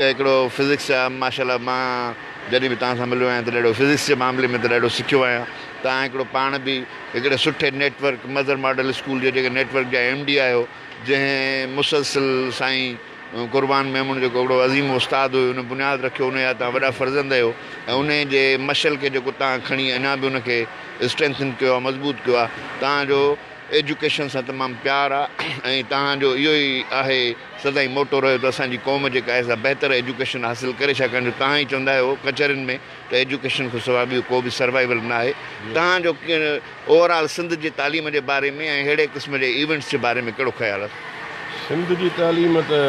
هڪڙو فزڪس جا ماشاء الله مان جڏهن به توهان سان مليو آهيان ته ڏاڍو فزڪس جي معاملي ۾ ته ڏاڍو سکيو آهيان. توهان هڪڙو پاڻ به هڪڙي سٺي net work Mazhar model school جي جيڪي نيٽ ورڪ جا ايم ڊي آهيو جنهن مسلسل سائين قربان ميمڻ جيڪو هڪڙو عظيم استاد هيو ان بنياد رکيو ان جا توهان وڏا فرزند آهيو ۽ ان جي مشعل کي جيڪو توهان کڻي اڃا به ان کي اسٽرينٿن ڪيو آهي مضبوط ڪيو آهي. توهان جو ايجوڪيشن سان تمام پيار آ ۽ توهان جو اهو ئي آهي سدائين موٽو رهيو ته اسان جي قوم جيڪا آهي سا بهتر ايجوڪيشن حاصل ڪري ڇاڪاڻ جو توهان ئي چوندا آهيو ڪچهرين ۾ ته ايجوڪيشن کان سواء ٻيو ڪو به سروائيول نه آهي توهان جو اوور آل سنڌ جي تعليم جي باري ۾ ۽ اهڙي قسم جي ايونٽس جي باري ۾ ڪهڙو خيال آهي؟ سنڌ جي تعليم ته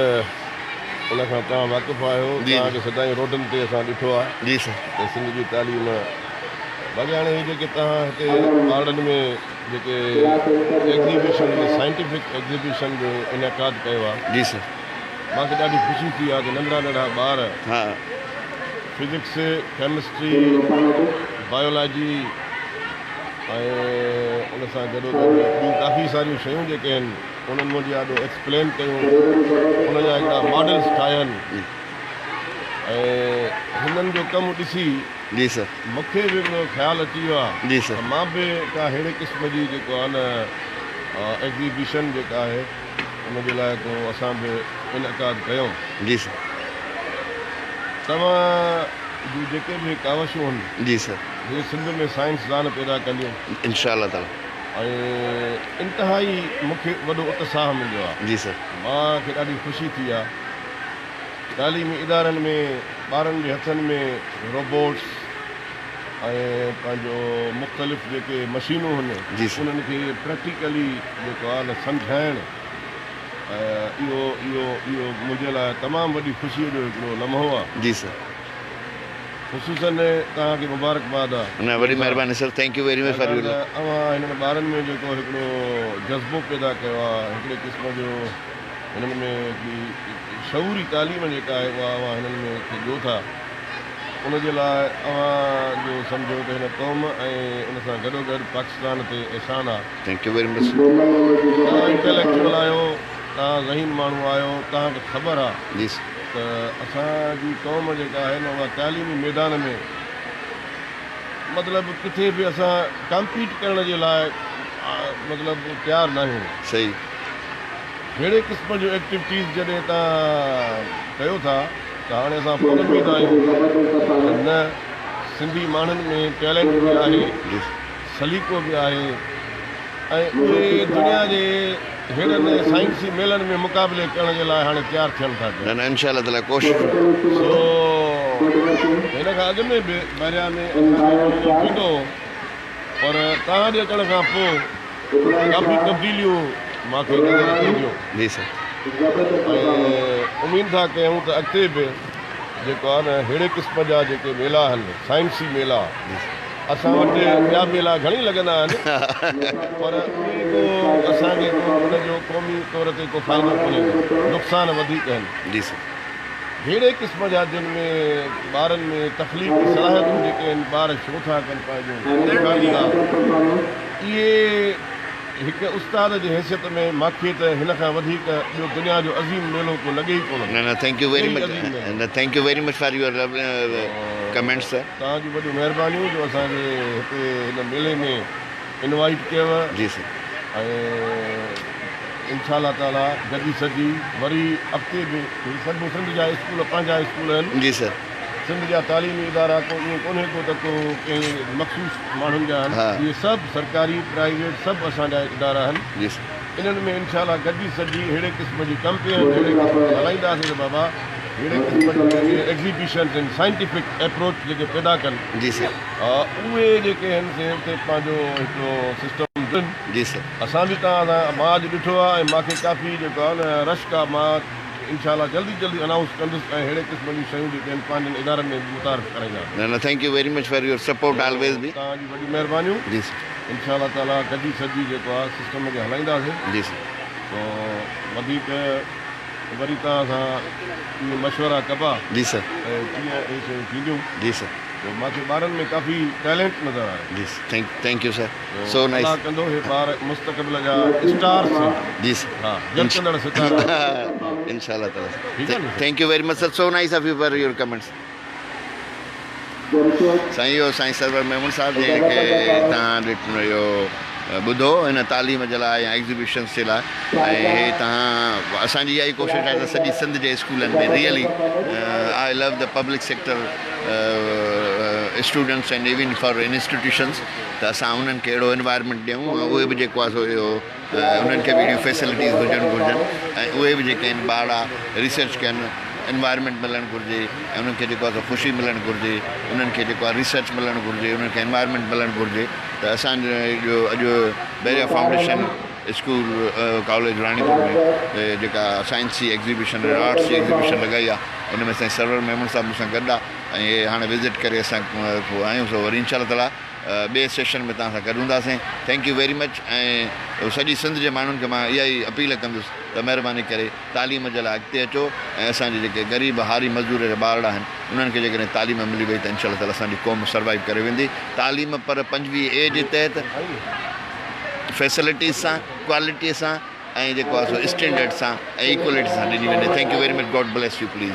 ان کان توهان واقف آهيو توهان کي سدائين روڊن تي اسان ڏٺو آهي ته سنڌ جي تعليم باقي هاڻي هي جيڪي توهان هتي ٻارڙن ۾ جيڪي ايگزيبيشن جي سائنٽيفڪ ايگزيبيشن جو انعقاد ڪيو آهي جي سر مان کي ڏاڍي خوشي ٿي آهي ته ننڍڙا ننڍڙا ٻار ها فزڪس ڪيمسٽري بايولاجي ۽ ان سان گڏو گڏ ٻيون ڪافي ساريون شيون جيڪي آهن انهن منهنجي آڏو ايڪسپلين ڪيون ان جا هڪڙا ماڊلس ٺاهيا آهن ۽ هنن جو ڪم ڏسي جي سر. مون کي به هڪڙو خيال اچي ويو آهي جي سر. ته مان به ڪا اهڙي قسم جي جيڪو آهي نه ايگزيبيشن جيڪا آهي ان جي لاء ڪو اسان به انعقاد ڪيون. جي سر. توهان جون جيڪي به ڪاوشون هن. جي سر. هي سنڌ ۾ سائنسدان پيدا ڪنديون. انشاء الله تعالي. ۽ انتهائي مون کي وڏو اتساهه مليو آهي. جي سر. مان کي ڏاڍي خوشي ٿي آهي. تعليمي ادارن ۾ ٻارن جي هٿن ۾ روبوٽس ۽ پنهنجو مختلف جيڪي مشينون هن انهن کي پريڪٽيڪلي جيڪو آهي نه سمجهائڻ اهو اهو اهو منهنجي لاء تمام وڏي خوشي جو هڪڙو لمحو آهي. جي سر. خصوصا توهان کي مبارڪباد آهي. نه وڏي مهرباني sir thank you very much for your. ڇاڪاڻ ته اوهان هنن ٻارن ۾ جيڪو هڪڙو جذبو پيدا ڪيو آهي هڪڙي قسم جو هنن ۾ هڪڙي شعوري تعليم جيڪا آهي اها اوهان هنن ۾ کي ڏيو ٿا ان جي لاء اوهان جو سمجهو ته هن قوم ۽ ان سان گڏوگڏ پاڪستان تي احسان آهي. Thank you very much. توهان انٽيليڪچوئل آهيو، توهان ذهين ماڻهو آهيو، توهان کي خبر آهي جي سر. ته اسان جي قوم جيڪا آهي نه اها تعليمي ميدان ۾ مطلب ڪٿي به اسان ڪامپيٽ ڪرڻ جي لاء مطلب تيار ناهيون. صحيح. ههڙي قسم جون ايڪٽيوٽيز جڏهن توهان ڪيو ٿا ته هاڻي اسان پر اميد آهيون ته نه سنڌي ماڻهن ۾ ٽيلنٽ به آهي سليقو به آهي ۽ اهي دنيا جي ههڙن سائنسي ميلن ۾ مقابلي ڪرڻ جي لاء هاڻي تيار ٿين ٿا پيا. نه نه انشاء الله تعالي ڪوشش. سو هن کان اڳ ۾ به بحريا ۾ اسان جو ميلو ٿيندو هو پر توهان جي اچڻ کان پوء ڪافي تبديليون مان کي نظر اچن ٿيون. جي سر. ۽ اميد ٿا ڪيون ته اڳتي به جيڪو آهي نه ههڙي قسم جا جيڪي ميلا آهن سائنسي ميلا اسان وٽ ٻيا ميلا گهڻي لڳندا آهن پر اهي ڪو اسان کي ڪو ان جو قومي طور تي ڪو فائدو ڪونهي ڪو نقصان وڌيڪ آهن. جي سر. ههڙي قسم جا جن ۾ ٻارن ۾ تخليقي صلاحيتون جيڪي آهن ٻار شو ٿا ڪن پنهنجون ڏيکارين ٿا. اهي هڪ استاد جي حيثيت ۾ ماکي ته هن کان وڌيڪ ٻيو دنيا جو عظيم ميلو ڪو لڳي ئي ڪونه ٿو. نه نه thank you very اهي مچ عظيم ميلو. نه thank you very much for your comments sir. توهان جون وڏيون مهربانيون جو اسان کي هتي هن ميلي ۾ انوائيٽ ڪيو جي سر. ۽ انشاء الله تعالي گڏي سڏي وري اڳتي به هي سڀ سنڌ جا اسڪول پنهنجا اسڪول آهن. جي سر. سنڌ جا تعليمي ادارا ڪو ائين ڪونهي ڪو ته ڪو ڪنهن مخصوص ماڻهن جا آهن اهي سڀ سرڪاري پرائيويٽ سڀ اسان جا ادارا آهن انهن ۾ انشاء الله گڏجي سڏجي اهڙي قسم جي ڪمپين اهڙي قسم جي هلائينداسين ته بابا اهڙي قسم جون جيڪي ايگزيبيشنز آهن سائنٽيفڪ ايپروچ جيڪي پيدا ڪن اهي جيڪي آهن سي اتي پنهنجو هڪڙو سسٽم ڏين اسان به توهان سان مان اڄ ڏٺو آهي ۽ مان کي ڪافي جيڪو آهي نه رشڪ آهي مان انشاء الله جلدي جلدي انائونس ڪندس ۽ اهڙي قسم جون شيون جيڪي آهن پنهنجن ادارن ۾ به متعارف ڪرائينداسين. نه نه thank you very much for your support always be. توهان جون وڏيون مهربانيون. جي سر. انشاء الله تعالي گڏجي سڏجي جيڪو آهي سسٽم کي هلائينداسين. جي سر. سو وڌيڪ وري توهان سان اهي مشورا ڪبا. جي سر. ته ڪيئن اهي شيون ٿينديون. جي سر. ته مان کي ٻارن ۾ ڪافي ٽيلنٽ نظر آيو. جي thank thank you sir so nice. الله ڪندو هي ٻار مستقبل جا اسٽارس ٿين. جي سر ها جرڪندڙ ستارا. انشاء الله تعالي thank you very much sir so nice of you for your comments. سائين اهو سائين سرور ميمڻ صاحب جنهن کي تهان اهو ٻڌو هن تعليم جي لاء يا ايگزيبيشنس جي لاء ۽ هي تهان اسان جي اها ئي ڪوشش آهي ته سڄي سنڌ جي اسڪولن ۾ really I love the public sector students and even for institutions ته اسان انهن کي اهڙو انوائرمينٽ ڏيون ۽ اهي به جيڪو آهي سو اهو انهن کي به اهڙيون فيسلٽيز هجڻ گهرجن ۽ اهي به جيڪي آهن ٻارڙا ريسرچ ڪن انوائرمينٽ ملڻ گهرجي ۽ انهن کي جيڪو آهي سو خوشي ملڻ گهرجي انهن کي جيڪو آهي ريسرچ ملڻ گهرجي انهن کي انوائرمينٽ ملڻ گهرجي ته اسان جو اڄ بحريه فائونڊيشن اسڪول ڪاليج راڻيپور ۾ جيڪا سائنس جي ايگزيبيشن ۽ آرٽس جي ايگزيبيشن لڳائي آهي ان ۾ سائين سرور ميمڻ صاحب مون سان گڏ آهي ۽ هاڻي وزٽ ڪري اسان آيون سو وري انشاء الله تعالي ٻئي سيشن ۾ توهان سان گڏ هونداسين thank you very much ۽ سڄي سنڌ جي ماڻهن کي مان اها ئي اپيل ڪندس ته مهرباني ڪري تعليم جي لاء اڳتي اچو ۽ اسان جي جيڪي غريب هاري مزدور جا ٻارڙا آهن انهن کي جيڪڏهن تعليم ملي وئي ته انشاء الله تعالي اسان جي قوم سروائيو ڪري ويندي تعليم پر 25 اي جي تحت فيسلٽيز سان ڪوالٽي سان ۽ جيڪو آهي سو اسٽينڊرڊ سان ۽ ايڪولٽي سان ڏني وڃي thank you very much God bless you please.